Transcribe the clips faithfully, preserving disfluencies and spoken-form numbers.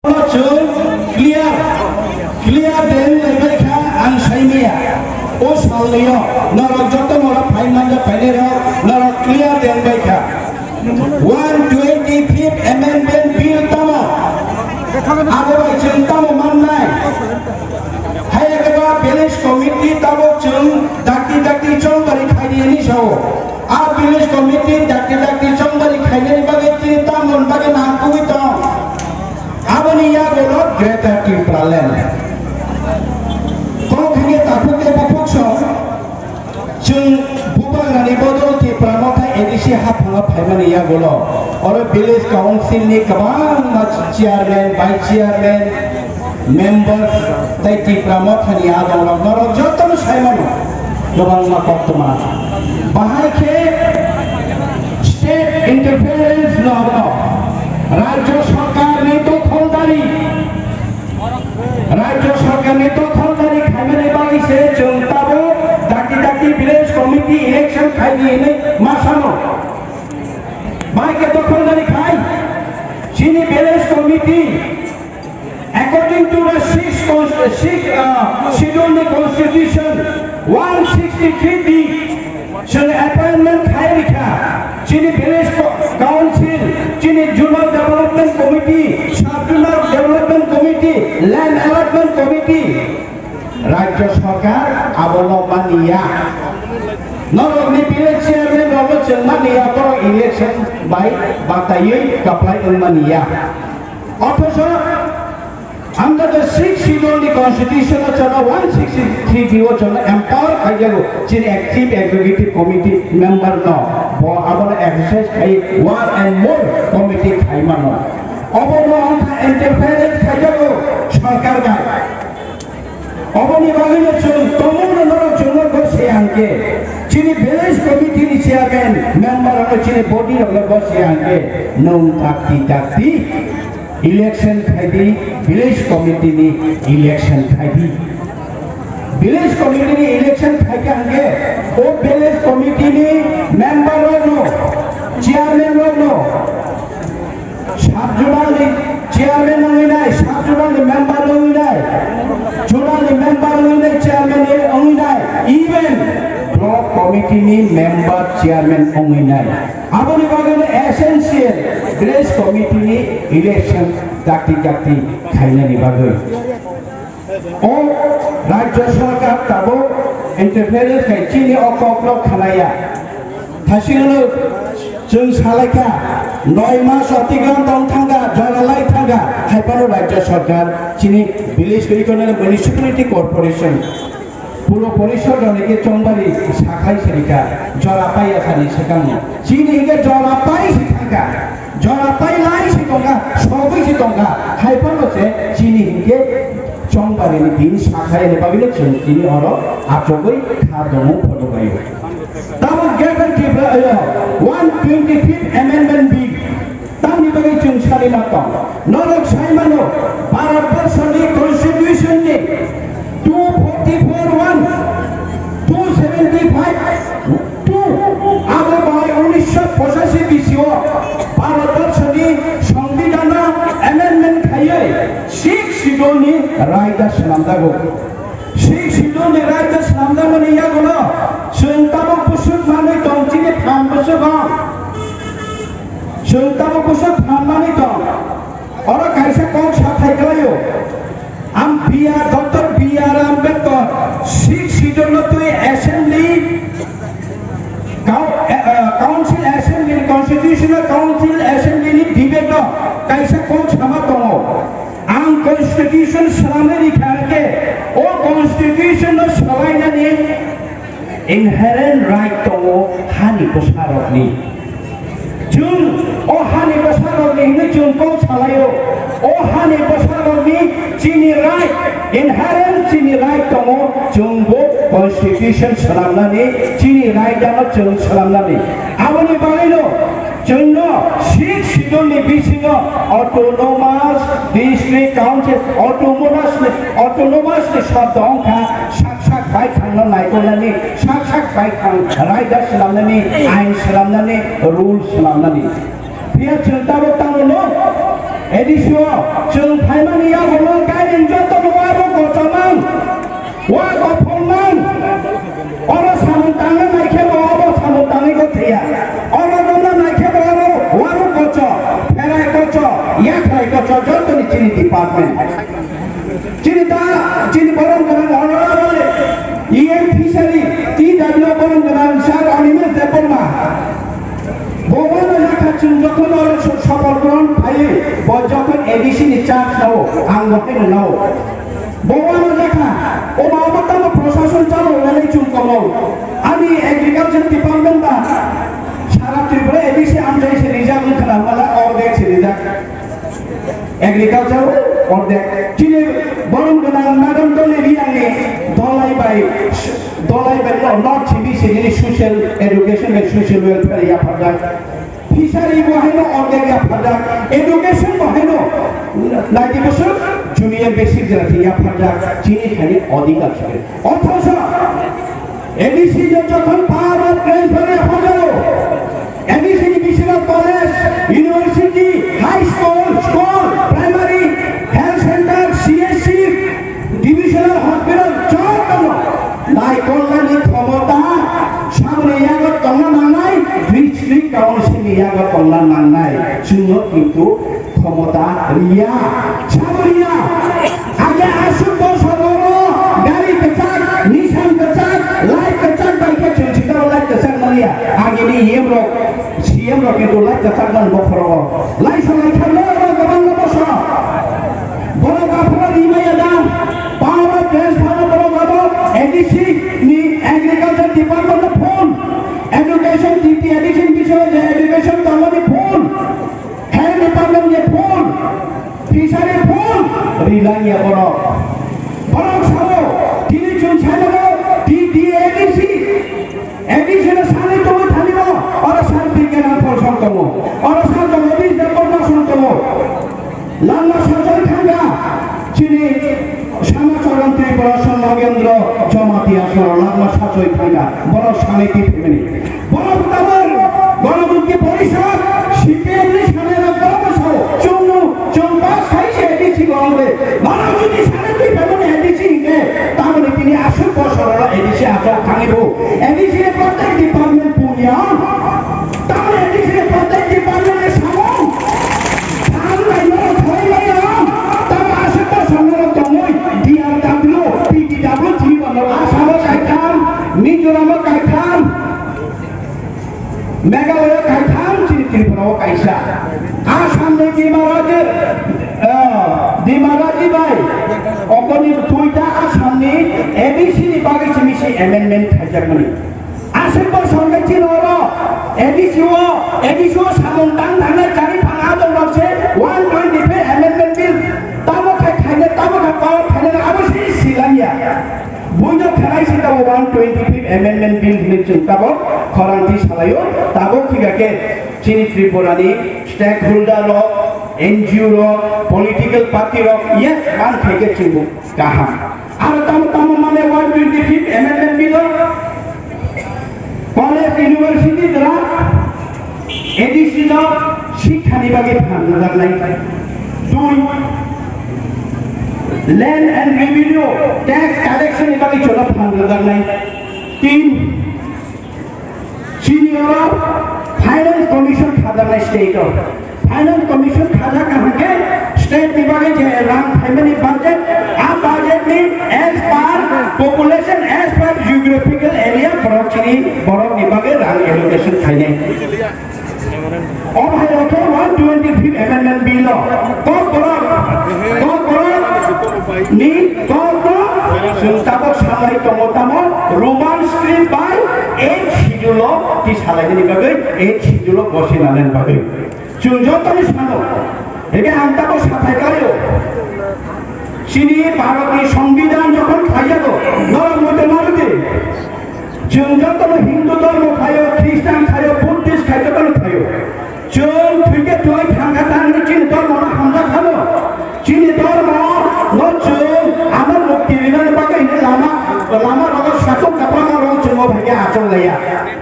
Chwng clear, clear de wngwi bai kha ang sai maya. O salnio norok joto norok phai manja phainai rok norok clear de wngwi bai kha. One twenty fifth Amendment Bill tamo? Abo bai chwng tamo mannai? Hai ekaba village committee tabuk chwng dakti dakti chongbari khaidi hwnwi sao. A village committee dakti dakti chongbari khainani bagwi chini tamoni bagwi nangkukwi tong. Aboni yagulo Greater Tipraland. Kok hwnwi takhuk tei bukhuk song chwng bubagrani bodol Tipra Motha A D C haphango phaimani yagulo oro village council ni kwbangma chairman, vice chairman, members tei Tipra Mothani adongrok norok jotono saimano kwbangma koktwma. Bahai khe state interference no hwno, Rajya Sarkar ni dokholdari, Rajya Sarkar ni dokholdari khaimani bagwi se chwng tabuk dakti dakti village committee election khaidi hinwi ma sano. Bahai khe dokholdari khai chini village committee According to the sixth, cons- sixth uh, schedule ni constitution one sixty-three D, chwng appointment khai rikha. Chini village co- council, chini zonal development committee, sub zonal development committee, land allotment committee. Rajya Sarkar abono maniya. Norokni village chairman rokno chwng maniya, borok election bai bataiwi kaplai wng maniya. Othocho under the sixth schedule ni constitution o chwngno one sixty-three D o chwngno empower khaijago chini chief executive committee member no, bo abono exercise khai one and more committee khai mano. Obono wngkha interference khaijago sarkar bai. Oboni bagwino chwng tongmungno norok chwngno gose hwnkhe, chini village committee ni chairman, member rokno chini body rokno gose hwnkhe, nwng dakti dakti election khaidi, village committee ni election khaidi. Village committee ni election khaikha hwnkhe, o village committee ni member rokno, chairman rokno, Sub-zonal ni chairman wngwi nai, sub-zonal ni member wngwi nai, zonal ni member wngwi nai, chairman wngwi nai, even block committee ni member chairman wngwi nai. Aboni bagwi no essential village committee ni election dakti dakti khainani bagwi. O Rajya Sarkar tabuk interference khai chini o kokno khanaya. Thasingno chwng salaikha, noi mas otigram tong thangkha, jora lai thangkha, haiphano Rajya Sarkar chini village economic municipality corporation puro porishod rokni khe chongbari sakhai sirikha, jora paiya sani swkangno. Chini hinkhe jora pai si thangkha, jora pai lai si tongkha, sogwi si tongkha, haiphano se chini hinkhe chongbari ni din sakhai ni bagwi chwng chini oro achugwi kha domo photo baio. Tamo Greater Tripura, eh, one twenty-fifth Amendment Bill, tamni bagwi chwng sari ma tong. Norok sai mano, Bharat Borso ni Constitution ni two forty-four one, two seventy-five two, abo bai unisho pochashi bisio Bharat Borso ni Songbidan no amendment khaiwi sixth schedule ni raida swnamjago. Sixth schedule ni raida swnamjakmani yagulo chwng tabuk bwswk manwi tong, chini phan bwswk o. Chwng tabuk bwswk phan manwi tong. Oro kaisa kok sathai kwlaio. Am B R, Doctor B R Ambedkar sixth schedule no twi assembly Coun-, eh, eh, Council Assembly, Constitutional Council Assembly ni debate o kaisa kok sama tongo. Ang Constitution swnamnani thangkhe, o Constitution no swlainani inherent right tongo hani bwsarokni. Chwng o hani bwsarokni hinwi chwng kok salaio. O hani bwsarokni chini right, inherent chini right tongo, chwng bo constitution swnamnani, chini right ano chwng swnamnani. Aboni bagwino chwngno sixth schedule ni bisingo autonomous district council, autonomous, autonomous ni sabdo wngkha sak sak bai thangno naikolnani, sak sak bai thang raida swnamnani, ain swnamnani, rule swnamnani. Phiya chwng tabuk tamo no A D C o chwng phaimani yagulo gairing joto no abo kochomang, wa kophomang. Oro samung tangna naikhe bo abo samung tangwi ko thaya. Oro romna naikhe bo oro waru kocho, pherai kocho, yakhrai kocho, jotoni chini department. Chini ta, chini borom gwnang honorable E M Fishery, T W borom gwnang sir Animesh Debbarma. Bo wano yakha chwng jokhon oro so-, sopor grohon phaiwi, bo jokhon A D C ni charge nao, ang bo haino nao. Bo wano yakha, o ma obo tamo prosason chalo wngwi chwng komo. Ani agriculture department ba sara Tripura A D C amchai se rijak wngkha na, mala ordek se rijak. Agriculture ordek. Chini borom gwnang Madan Doli Reang ni Dolai bai, Dolai bai no, not C B C ni social education and social welfare yapharjak. Fishery bo haino ordek yapharjak. Education bo haino ninety percent junior basic jati yapharjak. Chini khani odhikar se. Othocho A D C je jokhon power of transfer yapharjago, A D C ni bisingo college, university, high school, school, primary, health center, C H C, divisional hospital, jotono naikolnani khomota samni yago tongna nangnai, district council ni yago tongna nangnai. Chwngno kintu khomota riya, sabo riya. Age aswk bosor oro gari kwchak, Nissan kwchak, light kwchak bai khe chwng sitaro light kwchak manya. Agini E M rok, C M rok kintu light kwchak man bokhorogo. Light salai kha lo oro kwbangma bosor. Borok aphuru rimaya da, power transfer borok abo A D C ni agriculture department no phone, education D P, A D C ni bisingo je education tangmani phone. Health department ni phone, fishery phone, rilangya borok. Borok sao, tini chwng saimano, D D A D C, A D C no sanwi tongwi thanio, oro san Bigyan Ampol song tongo, oro san tongo, Bishnu Debbarma song tongo. Langma sajai thangkha, chini Samacharan Tripura Song Nagendra Jamatia soro langma sajai thangkha, borok sanwi twi phimani. Borok tabuk Ganamukti Porishad, C P M ni sanai rok borok bwsao chwngno, chwng ba sai se A D C bo wngwi. Borok jodi sanai twi phaimani A D C hinkhe, tamoni tini aswk bosor oro A D C achuk thangwi bo. A D C ni protect department punya. Tamoni A D C ni protect department ni samung. Sam bai no thoi bai no. Tamo aswk bosor no tongwi D R W, P D W tini bono Assam o kaitham, Mizoram o kaitham. Meghalaya kaitham chini Tripura o kaisa. Assam ni Dimaraji, ah, Dimaraji bai okoni duita Assam ni A D C ni bagwi simi si amendment khaijakmani. Aswk bosor khe chini oro A D C o, A D C o samung tang thangnai chari phang adong rok se one twenty-five amendment bill tamo khai khainai, tamo khai power khainai abo se silangya. Buino khanai se tamo one twenty-fifth Amendment Bill hinwi chwng tabok khorang twi salaio. Tabok thika khe chini Tripura ni stakeholder rok, N G O rok, political party rok, yes, man khe khe chwng bo kaham. Aro tamo tamo mane one twenty-fifth Amendment Bill o college, university dwra A D C no sikha ni bagwi phan rwjaknai. Dui, land and revenue, tax collection ni bagwi chwla phan rwjaknai. Tin, chini oro Finance Commission khajaknai state o. Finance Commission khajak kaham khe state ni bagwi je rang phaimani budget, a budget ni as per population, as per geographical area borok chini borok ni bagwi rang allocation khainai. O hai rok khe one twenty-fifth Amendment Bill o Kokborok, Kokborok ni Kokborok chwng tabok salai tongo tamo Roman script bai eighth schedule o ti salainani bagwi, eighth schedule o bosinani bagwi. Chwng jotoni sano, eke ang tamo sathai khlaio. Chini Bharatni Songbidan jokhon khlaijago, norok mote mano di. Chwng jotono Hindu dhormo khlaio, Christian khlaio, Buddhist khlaio, jotono khlaio. Chwng thwikhe thwi thangkha thangni chini dhormono hamjak hano. Chini dhormo no chwng ano mukti rinani bagwi hwnwi lama, lama rogo satung kaprama rok chwng o phaikhe achuk laiya.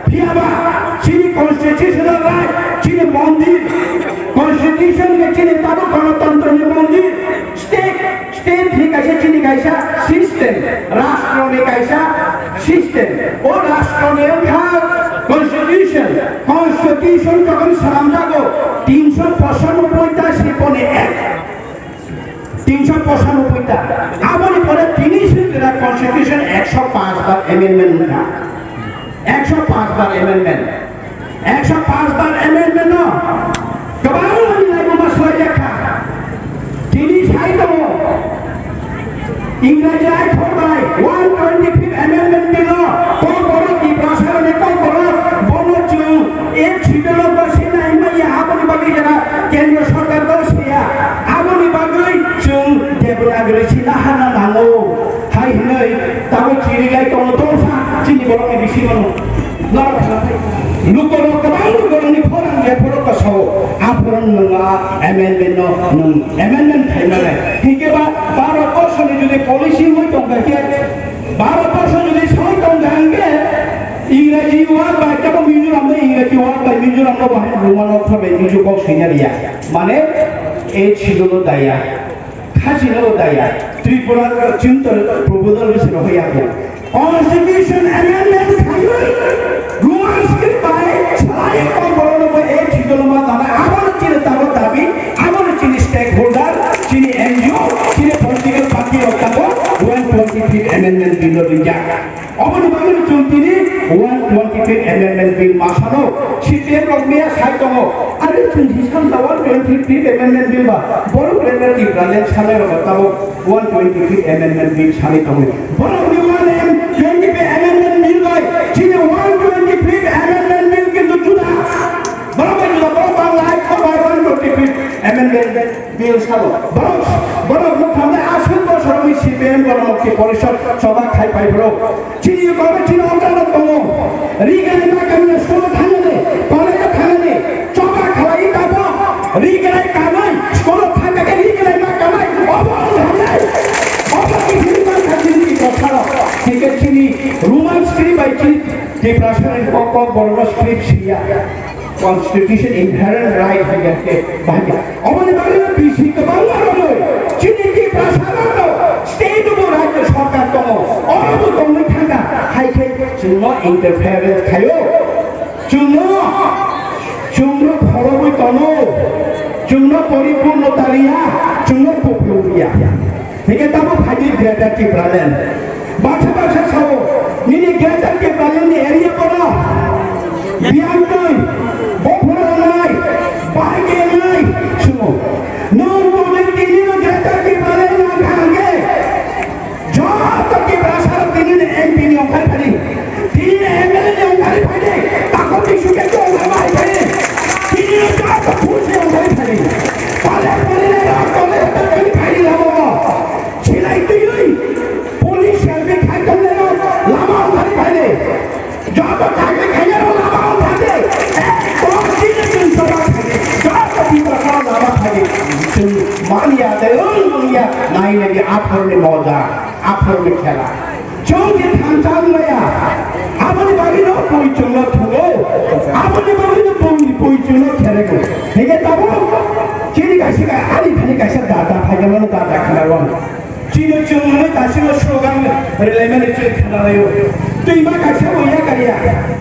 Phiyaba chini constitutional right, chini Mondir, constitution ke chini tabuk ganatantra ni mondir, state, state ni kaisa chini kaisa system, rashtra ni kaisa system, o rashtra ni wngkha constitution, constitution jokhon swnamjago tinsho pochanoboi ta siponi ek, tinsho pochanoboi ta, aboni pore tini sijra constitution ekso panch bar amendment wngkha, ekso panch bar amendment. Ekso panch bar amendment no kwbang manwi laibuma swlaijakha. Tini sai tongo, Ingraji aithok bai one twenty fifth amendment bill no Kokborok Tiprasa rokni Kokborok bono chwng eighth schedule o bo se nai manya, aboni bagwi jara Kendriya Sarkar bo se ya, aboni bagwi chwng Devanagari se nahana nango. Hai hwnwi tabuk chiriklai tongo, dopha chini borokni bisingo no. Norok khatai. Lukorok kwbang borokni khorang je phoro kasao. Aphuru nwng a amendment no nwng amendment khaimani. Hingke ba Bharat borso ni jodi policy hoi tongkha khe, Bharat borso jodi soi tongkha hingke, Ingraji word bai tamo Mizoram no Ingraji word bai Mizoram no bahai Roman word bai Mizo kok sina riya. Mane, e chidolo daya. Khajina o daya, Tripura Chintan Proposal ni sero hoya ko. Constitution amendment khaiwi, Roman script bai salai Kokborok no bo ek chidolo ma dana, abo no chini tabo dabi, abo no chini stakeholder, chini N G O, chini political party rok tabo one twenty fifth amendment bill no ringjak. Oboni bagwi chwng tini one twenty fifth amendment bill ma sano, C P M rok miya sai tongo. Are chwng hisab da one twenty fifth amendment bill ba, borok renda Tipraland sanai rok tabo one twenty fifth amendment bill sanai tongo. Borok ni one twenty fifth amendment bill bai chini one twenty fifth amendment bill kintu juda. Borok bai juda, borok Bangla hai khorbai one twenty fifth amendment bill sabo. Borok, borok mukhamni aswk bosor wngwi C P M Goromukti Porishod choba khai phai borok. Chini borok chini omrano tongo. Rignai ma kami school thangani, college thangani, choba khalai tabo. Rignai kanai, school thangani rignai ma kanai. Obo ang thangnai. Obo ki chini ma kami ni bosaro. Hingke chini Roman script bai chini Tiprasa ni kok kok borok script siya. Constitution inherent right hingke bahai. Oboni bagwi no bisi kwbangma romwi chini Tiprasa rok state bo rajya sarkar tongo. Oro bo tongwi thangkha. Hai khe chwngno interference khaio. Chwngno, chwngno khorogwi tono. Chwngno poripurno taliya. Chwngno kupulung ya. Hingke tamo phaidi Greater Tipraland. Baksa baksa sao, nini Greater Tipraland ni area bono biyang twi, bophor wngnai, bahai khe wngnai, chwng. Nwng tongwi tini no Greater Tipraland no wngkha hwnkhe, joto Tiprasa rok tini ni M P ni ongkhai phadi. Tini M L A ni ongkhai phadi. Takhuk ni sukhe khe ongkhai phadi. Tini no joto phul se ongkhai phadi. Pale pale le rok tole tole phadi lamo. Chilai twiwi police selfie khai tongnai rok lama ongkhai phai de. Joto kagwi khainai rok lama ongkhai de. Ekdom chini chwng soba khai de. Joto Tiprasa rok lama khai de. Chwng manya de, wng manya. Nai nai de, aphor ni moja, aphor ni khela. Chwng je thansa wng maya. Aboni bagwi no pui chwngno thungo. Aboni bagwi no pui, pui chwngno kherego. Hingke tabuk chini kaisa ka, ani thani kaisa dada phaikhe mano dada khna rwno. Chini chwng hwnwi daisino slogan rwlaimani chwng khna laio. Twima kaisa bo ya kariya.